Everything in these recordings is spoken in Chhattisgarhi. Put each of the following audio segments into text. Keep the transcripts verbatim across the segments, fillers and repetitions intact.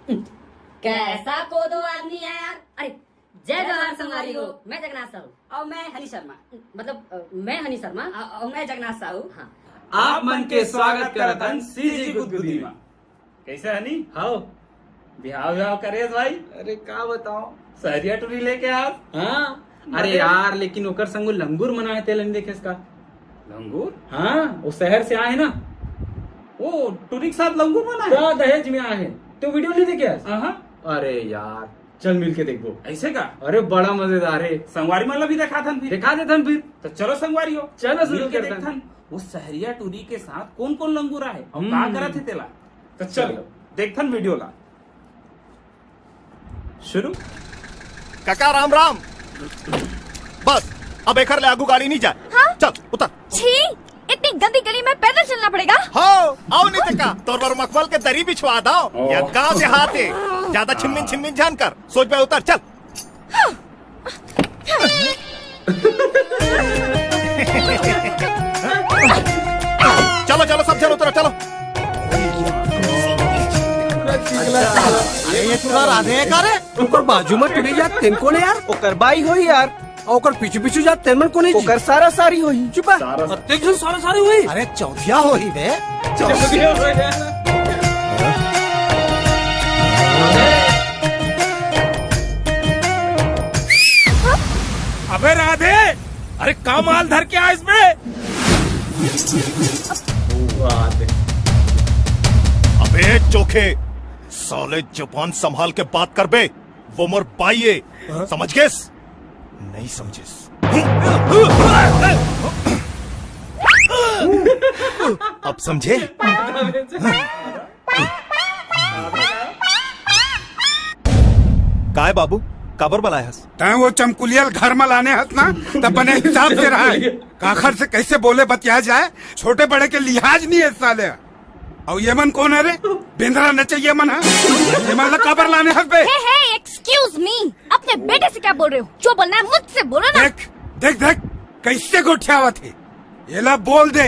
कैसा कोदो आदमी है यार। अरे, जय जोहार संगवारी हो। मैं जगन्नाथ साहू। और मैं हनी शर्मा। मतलब, अ, मैं हनी शर्मा। अ, और मैं जगन्नाथ साहू। हाँ। आप मन के स्वागत करत हन सीजी गुदगुदी मा। कैसे हनी? हाव। बिहाव, बिहाव करे हस भाई? अरे, का बताओ? सहरिया टुरी लेके आस? हाँ। अरे यार, लेकिन ओकर संग वो लंगूर मन आए, तेला नइ देखेस का? लंगूर? हाँ, वो शहर से आए ना। वो टुरी के साथ लंगूर मन आए? का दहेज में आए हे? तो वीडियो नइ देखे हस? हाँ। अरे यार, चल मिल के देखबो। ऐसे का? अरे, बड़ा मजेदार हे। संगवारी मन ला भी देखाथन फिर। देखा देथन फिर। तो चलो संगवारी हो। चलो शुरू मिल के करथन। देखथन। वो सहरिया टुरी के साथ कौन-कौन लंगूर आए और का हम्म। करत हे तेला। तो चलो, चलो। देखथन वीडियो ला। शुरू। काका राम राम। बस, अब एखर ले आगू गाड़ी नहीं जाए। हाँ? चल, उतर। छी, इतनी गंदी गली में पैदल चलना पड़ेगा? हो, आओ नहीं ते का, तोर बर मखमल के दरी बिछवा दो। ओह। या गांव देहात हे, ज्यादा छिनमिन छिनमिन झन कर, सोझ में उतर, चल। चलो, चलो, सब झन उतरो, चलो। अरे, ये तो राधे हे का रे? ओकर बाजू में टुरी जात तेन कोन हे यार? ओकर बाई होही यार। अउ ओकर पीछू पीछू जात तेन मन कोन हे जी? ओकर सारा सारी होही। चुप हे। सारा अतेक झन सारा सारी होही? अरे, चौथिया होही बे। चौथिया होही। अबे राधे, अरे का माल धर के आए इसमें? अबे चोखे, साले जबान संभाल के बात कर बे, वो मोर बाई हे, हाँ? समझ गेस? नहीं समझेस। अब समझे? काय बाबू, काबर बलाए हस? तैं वो चमकुलिया ल घर म लाने हस ना, त बने हिसाब से रहा। काखर से कैसे बोले बतिया जाए, छोटे बड़े के लिहाज नहीं है साले। अउ ये मन कोन हे रे? बेंदरा नचइया मन हे। ये मन ला काबर लाने हस बे? हे, हे, excuse me, अपने बेटे से क्या बोल रहे हो? जो बोलना है मुझसे बोलो ना। देख, देख, देख, कैसे गोठियावत हे। एला बोल दे,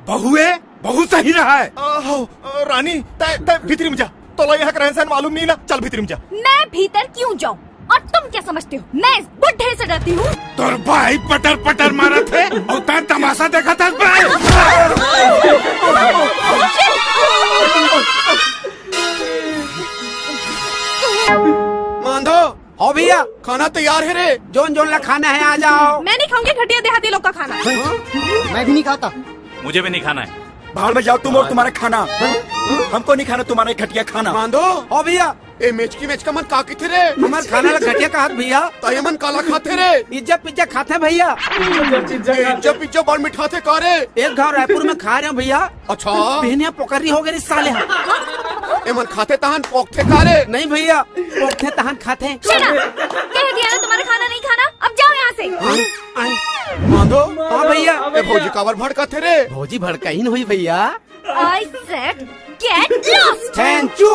बहुए, बहू सही रहा है। आ, हो, आ, रानी, तैं, तैं भीतरी में जा। तोला यहाँ के रहन सहन मालूम नहीं ना, चल भीतरी में जा। मैं भीतर क्यों जाऊँ? और तुम क्या समझते हो, मैं इस बुढ़े से डरती हूँ? तोर भाई पटर पटर मारत हे, अउ तैं तमाशा देखत हस बे। मांधो, हो भैया। खाना तैयार हे रे। जोन जोन ला खाना हे, आ जाओ। मैं नहीं खाऊंगी घटिया देहाती लोग का खाना। मैं भी नहीं खाता। मुझे भी नहीं खाना है। भाड़ में जाओ तुम और तुम्हारा खाना। हमको नहीं खाना तुम्हारा घटिया खाना। मांधो। हो भैया। ए मेचकी मेचका मन का कथे रे? हमर खाना ला घटिया कहत भैया। त ये मन काला खाथे रे? इज्जा पिज्जा खाथे भैया। इज्जा पिज्जा बड़ मिठाथे का रे? एक घाव रायपुर में खाए रहे भैया। अच्छा। बिहनिया पोकरी हो गई साले। एमन खाथे तहन पोकथे का रे? नहीं भैया, पोकथे तहन खाथे। Shut up! कह दिया ना तुम्हारा खाना नहीं खाना, अब जाओ यहाँ से। हाँ? आए। मांधो। हाँ भैया। ए भौजी काबर भड़काथे रे? भौजी भड़काइन होही भैया। I said get lost! Thank you!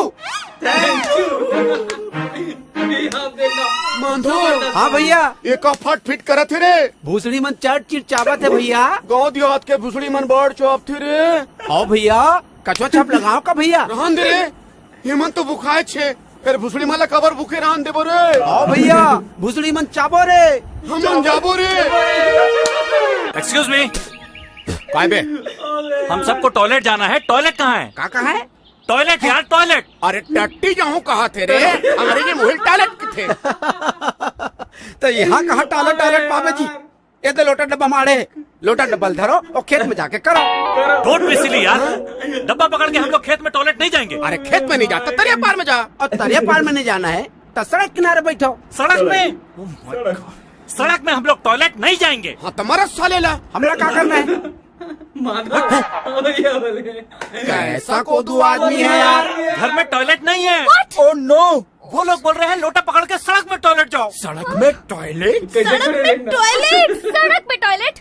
मांधो। हाँ भैया। एका फट फिट करत हे रे। भूसड़ी मन चाट चिट चाबत हे भैया। गाँव देहात के भूसड़ी मन बड़ चाबथे रे। हाँ भैया, कछुआ छाप लगाओ का भैया? रहन दे रे, एमन तो भुखाए हे, फेर भूसड़ी मन ला काबर भूखे रहन देबो रे? हाँ भैया, भूसड़ी मन चाबो रे। हमन जाबो रे। Excuse me, काय बे? हम सबको टॉयलेट जाना है, टॉयलेट कहाँ है? का कहाँ है? टॉयलेट यार, टॉयलेट। अरे टट्टी जाहूँ कहथे रे, अंग्रेजी में उही ल टॉयलेट कथे। त इहाँ कहाँ टॉयलेट, टॉयलेट पाबे जी? ए दे लोटा डब्बा माड़े हे, लोटा डब्बा ल धरो अउ खेत में जाके करो। Don't be silly यार, डब्बा पकड़ के हम लोग खेत में टॉयलेट नहीं जाएंगे। अरे खेत में नहीं जाता, तरिया पार में जा। अउ तरिया पार में नहीं जाना हे त सड़क किनारे बैठो। सड़क में? सड़क में हम लोग टॉयलेट नहीं जाएंगे। हाँ, तुम्हारा साले ला। हमला का करना हे? माधव, भैया बोले। कैसा कोदू आदमी है यार। घर में टॉयलेट नहीं है। What? Oh no! वो लोग बोल रहे हैं लोटा पकड़ के सड़क में टॉयलेट जाओ। सड़क में टॉयलेट? सड़क पे टॉयलेट, सड़क पे टॉयलेट।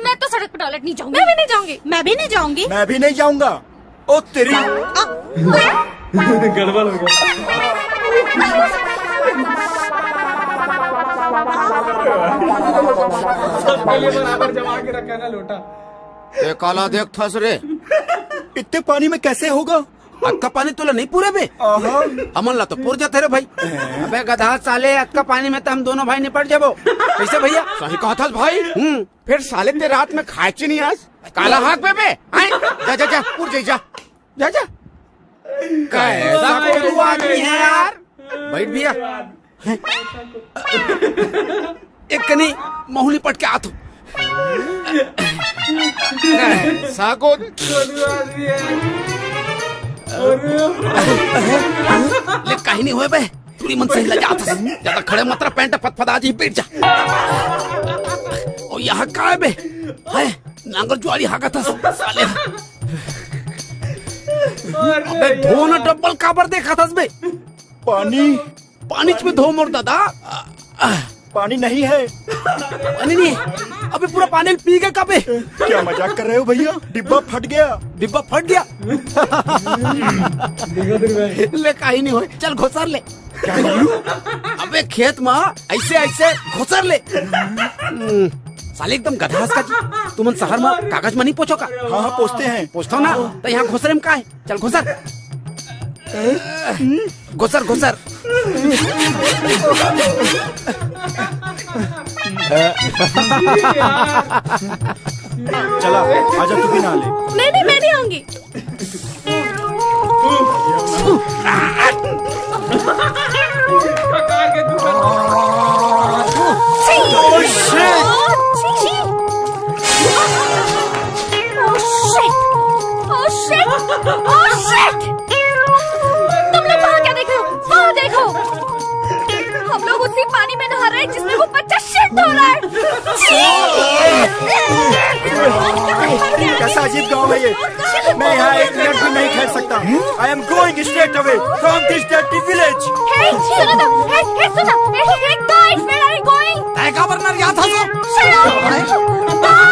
मैं तो सड़क पे टॉयलेट नहीं जाऊंगी। मैं भी नहीं जाऊंगी। मैं भी नहीं जाऊंगी। मैं भी नहीं जाऊंगा। ओ तेरी। गड़बड़ हो गया। सबके लिए बराबर जमा के रखा है ना लोटा। ए काला देखथस रे। इतने पानी में कैसे होगा? अतका पानी तोला नहीं पूरे बे? हमन ला तो पूर जाथे रे भाई। अबे गधा साले, अतका पानी में तो हम दोनों भाई निपट जाबो। कैसे भैया? सही कहत हस भाई। हम्म। फिर साले ते रात में खाए च नहीं आस? काला हाथ बे बे। आए? जा, जा, जा, पूर जा, जा। जा, जा। कैसा कोदू आदमी है यार। बैठ भैया। एक कनी महुली पट के आत हो। साको। ले, कहीं नहीं होए बे। तू ही मन सही लजात हस। ज्यादा खड़े मत रह, पैंट फतफता जी, बैठ जा। और यहाँ का है बे? है, नांगर जुआरी हाकत हस, साले। अबे, धोना डब्बल काबर देखत हस बे? पानी। पानी में धो मोर दादा। पानी नहीं है। पानी नहीं है? अबे पूरा पानी पी गए कबे? क्या मजाक कर रहे हो भैया? डिब्बा फट गया। डिब्बा फट गया? ले, कहीं नहीं होए, चल घोसर ले। अबे खेत में ऐसे ऐसे घोसर ले। हम्म, साले एकदम गधा हस का जी। तुमन शहर में कागज में नहीं पोछो का? हाँ, हाँ, पोछते हैं। पोछता ना, तो यहाँ घोसरे में का है? चल घुसर। घुसर, घुसर। चला, आजा, तू भी नहा ले। नहीं, नहीं, मैं नहीं आऊंगी। Oh shit! Oh shit! Oh shit! तुम लोग वहाँ क्या देख रहे हो? वहाँ देखो। हम लोग उसी पानी में नहा रहे हैं जिसमें वो बच्चा shit हो रहा है। कैसा अजीब गांव है ये। मैं यहाँ एक मिनट भी नहीं ठहर सकता। I am going straight away from this dirty village. Hey, सुनो तो, hey, hey, सुनो, hey, hey, guys, where are you going? तय का बरनर या था सो? Shut up! Guys!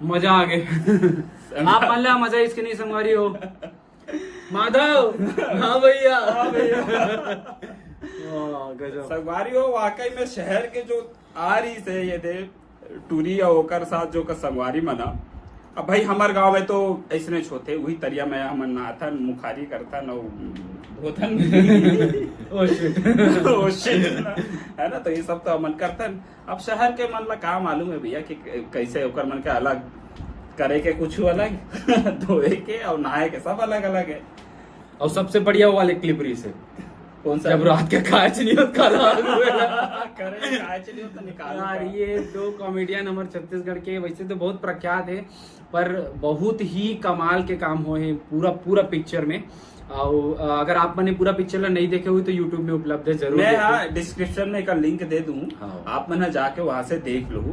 मजा आ गए। आप मान ला मजा इसके नहीं संगवारी हो। माधव। हाँ भैया। वाह, गजब। संगवारी हो, वाकई में शहर के जो आ रही से ये दे टूरी और ओकर साथ जो का संगवारी मना। अब भाई हमार गांव में तो ऐसने होथे, वही तरिया में हमन नहाथन, मुखारी करथन और धोथन। Oh shit। Oh shit। है ना, तो ये सब तो हमन करथन। अब शहर के मन ला का मालूम है भैया कि कैसे ओकर मन के अलग करे के, कुछ अलग धोए के और नहाए के सब अलग अलग है। और सबसे बढ़िया वो वाले clip रही से। कौन सा? जब रात के काच नहीं होत, काला आलू है। करे काच नहीं होत, निकाल यार, का। ये दो comedian हमारे छत्तीसगढ़ के वैसे तो बहुत प्रख्यात है, पर बहुत ही कमाल के काम हुए हैं पूरा, पूरा पिक्चर में। और अगर आप मने पूरा पिक्चर ला नहीं देखे हुए तो YouTube में उपलब्ध है, जरूर मैं देखो। हाँ, डिस्क्रिप्शन में एक लिंक दे दूँ, हाँ। आप मन जाके वहां से देख लो।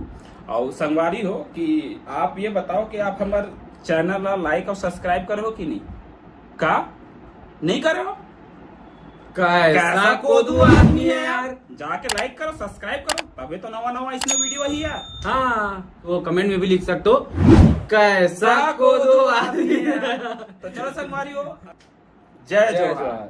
और संगवारी हो कि आप ये बताओ कि आप हमार चैनल ला लाइक और सब्सक्राइब करो कि नहीं? का नहीं करो? कैसा कैसा कोदू आदमी है यार। जाके लाइक करो, सब्सक्राइब करो, तबे तो नवा नवा इसमें वीडियो ही यार। हाँ, वो कमेंट में भी लिख सकते हो, कैसा कोदू आदमी है। तो चलो संगवारी हो, जय जय जोहार। जोहार।